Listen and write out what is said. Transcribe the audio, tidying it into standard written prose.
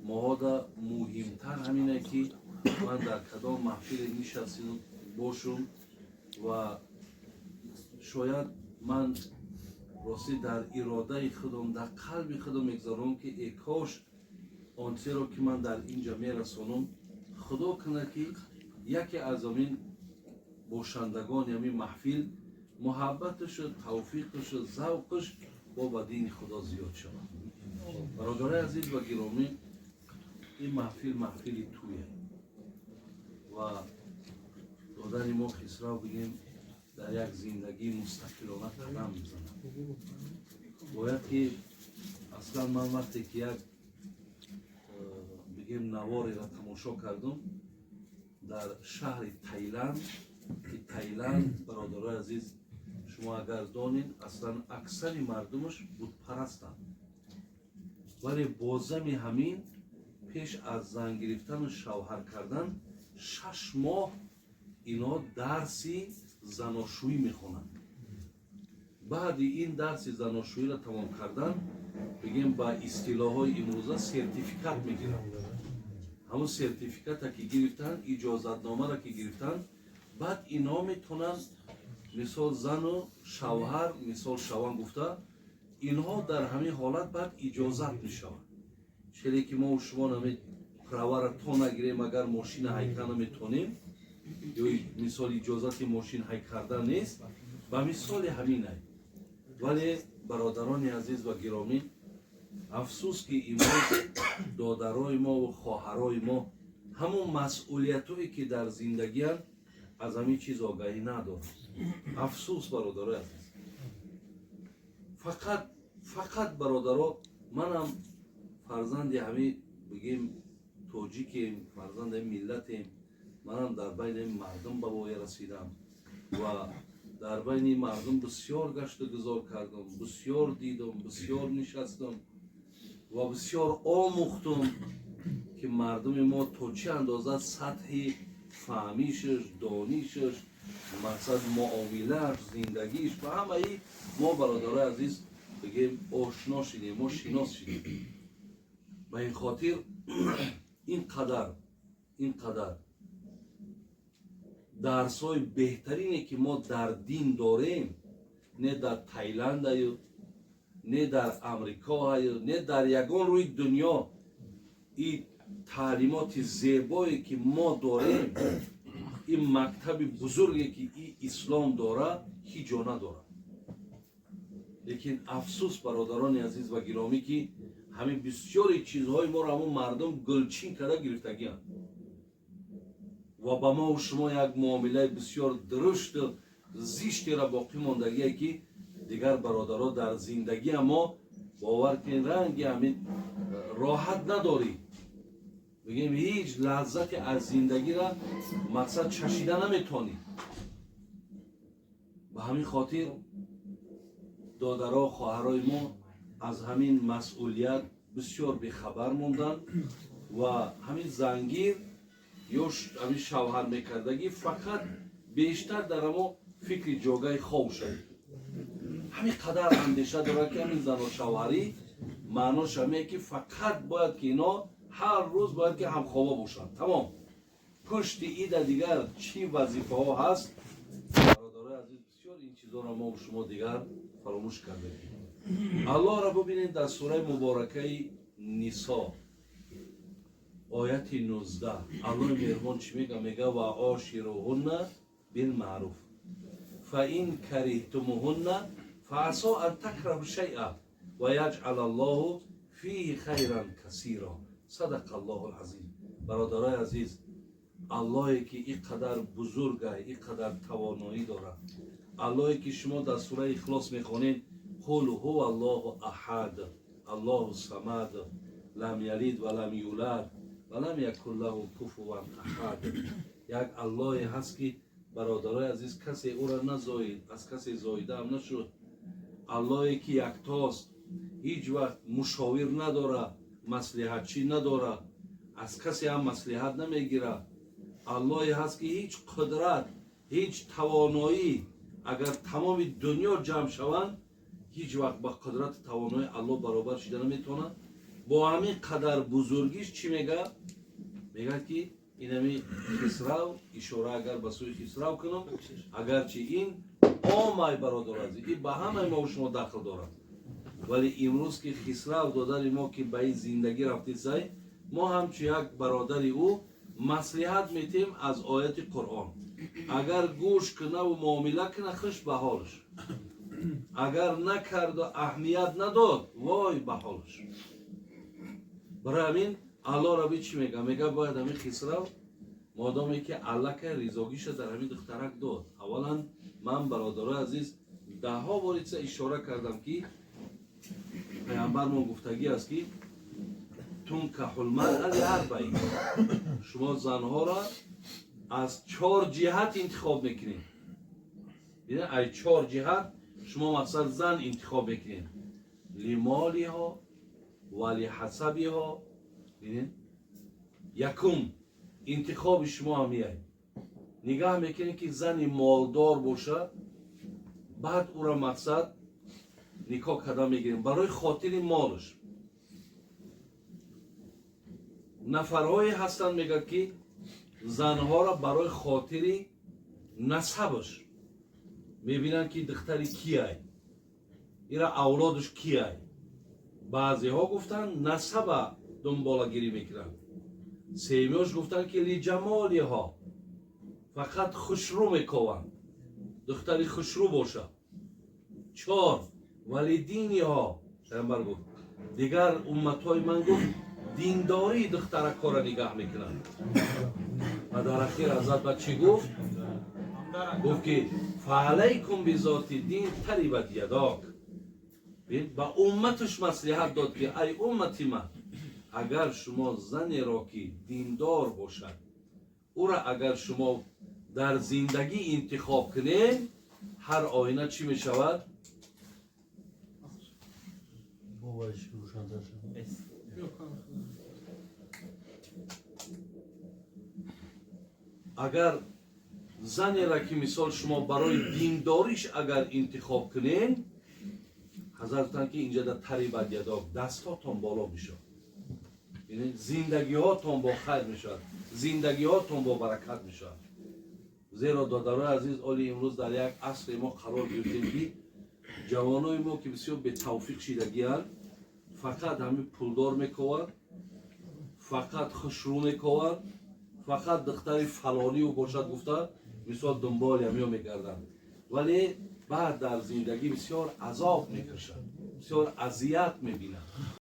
Моҳода муҳимтар ҳамине, ки ман дар кадом маҳфиле нишастем бошум ва шояд ман ростӣ дар иродаи худам, дар қалби худам мегузарам, ки э кош он чизеро, ки ман дар ин ҷа мерасонам, Худо кунад, ки яке аз ҳамин бошандагони ҳамин маҳфил муҳаббаташу тавфиқашу завқаш бо ба дини Худо зиёд шавад. Бародарои азиз ва гиромӣ, ин маҳфил маҳфили тӯе ва додари мо Хисрав, бигем, дар як зиндагии мустақилона қадам мезанад. Бояд ки аслан ман вақте ки як бигем, навореро тамошо кардум дар шаҳри Таиланд, ки Таиланд, бародарои азиз, шумо агар донед, аслан аксари мардумаш бутпарастанд, вале бозами ҳамин пеш аз зан гирифтану шавҳар кардан 6 моҳ ино дарси заношӯӣ мехонанд. Баъди ин дарси заношӯиро тамом кардан, бигем, ба истилоҳҳои имрӯза сертификат мегиранд. Ҳамун сертификата ки гирифтанд, иҷозатномаро ки гирифтанд, баъд ино метавонанд, мисол, зану шавҳар, мисол, шаванд гуфта, инҳо дар ҳамин ҳолат баъд иҷозат мешаванд. Челе ки мо шумо нами правара то нагирем, агар мошина ҳайка наметонем ё, мисол, иҷозати мошин ҳай кардан нест, ба мисоли ҳаминай. Вале, бародарони азиз ва гиромӣ, афсӯс, ки имрӯз додарои мо ва хоҳарои мо ҳамон масъулиятое, ки дар зиндагианд, аз ҳамин чиз огаҳӣ надоранд. Афсӯс, бародарои азиз, фақат фақат, бародаро, манам фарзанди ҳамин, бигем, тоҷикем, фарзанди миллатем. Манам дар байни мардум ба воя расидам ва дар байни мардум бисёр гашту гузор кардам, бисёр дидам, бисёр нишастам ва бисёр омӯхтум, ки мардуми мо то чӣ андоза сатҳи фаҳмишаш, донишаш, мақсад, муомилааш, зиндагиш ба ҳамаи мо, бародарои азиз, бигем, ошно шидем, мо шинос шидем. Ба ин хотир ин қадар дарсҳои беҳтарине, ки мо дар дин дорем, не дар Таиландаю, не дар Амрикоаю, не дар ягон рӯи дунё ин таълимоти зебое, ки мо дорем, ин мактаби бузурге, ки ин ислом дорад, ҳеҷ ҷо надорад. Лекин афсӯс, бародарони азиз ва гиромӣ, ки ҳамин бисёри чизҳои моро ҳамун мардум гулчин карда гирифтагианд ва ба мову шумо як муомилаи бисёр дурушту зиштера боқӣ мондагие, ки дигар, бародаро, дар зиндагия мо, бовар кунед, ранги ҳамин роҳат надорӣ, бигем, ҳеҷ лаззате аз зиндагира, мақсад, чашида наметонӣ. Ба ҳамин хотир додаро, хоҳарои мо аз ҳамин масъулият бисёр бехабар монданд ва ҳамин зангир ё ҳамин шавҳар мекардагӣ фақат бештар дар ҳамо фикри ҷогаи хоб шавед. Ҳамин қадар андеша дорад, ки ҳамин зану шавҳарӣ маънош ҳамее, ки фақат бояд ки ино ҳар рӯз бояд ки ҳамхоба бошанд, тамом. Пушти ида дигар чӣ вазифаҳо ҳаст, бародарои азиз, бисёр ин чизоро мо шумо дигар фаромӯш кардем. Аллоҳро бубинед, дар сураи муборакаи Нисо, ояти 19, Аллоҳи меҳрубон чӣ мега? Мега: وعاشروهن بالمعروف فإن كرهتموهن فعسى أن تكرهوا شيئا ويجعل الله فيه خيرا كثيرا. صدق الله العظيم. Бародарои азиз, Аллоҳе ки ин қадар бузурга, ин қадар тавоноӣ дорад, Аллоҳе ки шумо дар сураи Ихлос мехонед: قل هو الله أحد الله الصمد لم يلد ولم يولد ولم يكن له كفوا أحد. Як Аллоҳе ҳаст, ки, бародарои азиз, касе ӯро назоид, аз касе зоидаам нашуд. Аллоҳе ки яктост, ҳеҷ вақт мушовир надорад, маслиҳатчӣ надорад, аз касе ҳам маслиҳат намегирад. Аллоҳе ҳаст, ки ҳеҷ қудрат, ҳеҷ тавоноӣ, агар тамоми дунё ҷамъ шаванд, ҳеҷ вақт ба қудрату тавоноии Аллоҳ баробар шида наметавонад. Бо ҳамин қадар бузургиш чӣ мега? Мегӯяд ки инами Хисрав, ишора агар ба сӯи Хисрав кунам, агарчи ин омай бародар азиз, ин ба ҳамаи мо шумо дахл дорад, вале имрӯз ки Хисрав додари мо ки ба ин зиндагӣ рафтисай, мо ҳамчун як бародари ӯ маслиҳат метиҳем аз ояти Қуръон. Агар гӯш кунаву муомила куна, хуш ба ҳолаш, агар накарду аҳамият надод, вой ба ҳолаш. Барои ҳамин Аллоҳ раби чӣ мега? Мега бояд ҳамин Хисрав модоме ки аллакай ризогиша дар ҳамин духтарак дод. Аввалан ман бародарои азиз даҳҳо борица ишора кардам ки паямбармон гуфтагӣ аст ки тункаҳул маръа лиарбаин, шумо занҳоро аз чор ҷиҳат интихоб мекунед. Ай чор ҷиҳат шумо мақсад зан интихоб мекунед: лимолиҳо ва лиҳасабиҳо. Якум интихоби шумо ҳамияй, нигаҳ мекунед ки зани молдор бошад, баъд ӯро мақсад никоҳ карда мегирем барои хотири молаш. Нафарҳое ҳастанд, мегӯяд ки занҳоро барои хотири насабаш мебинанд ки духтари кияй, ира авлодаш кияй. Баъзеҳо гуфтанд насаба дунболагирӣ мекунанд. Сеюмиёш гуфтанд ки лиҷамолиҳо, фақат хушрӯ мекованд, духтари хушрӯ бошад. Чор, валидиниҳо, пайғамбар гуфт дигар умматҳои ман гуфт диндории духтаракҳоро нигаҳ мекунанд. Ва дар ахир ҳазрат ба чӣ гуфт? Гуфт ки фаалайкум бизоти дин тарибат ядок. Ба умматаш маслиҳат дод ки ай уммати ман, агар шумо занеро ки диндор бошад, ӯро агар шумо дар зиндагӣ интихоб кунед, ҳар оина чӣ мешавад? Агар занеро ки мисол шумо барои диндориш агар интихоб кунед, ҳазрат гуфтанд ки инҷа дар тарибат ядок дастҳотон боло мешавад, зиндагиҳотон бо хайр мешавад, зиндагиҳотон бо баракат мешавад. Зеро додарои азиз, оли имрӯз дар як асре мо қарор гирифтем ки ҷавонои мо ки бисёр бетавфиқ шидагианд, фақат ҳамин пулдор мекованд, фақат хушрӯ мекованд, фақат духтари фалонию бошад гуфта мисол дунболи ҳамиё мегарданд, вале баъд дар зиндагӣ бисёр азоб мекашанд, бисёр азият мебинанд.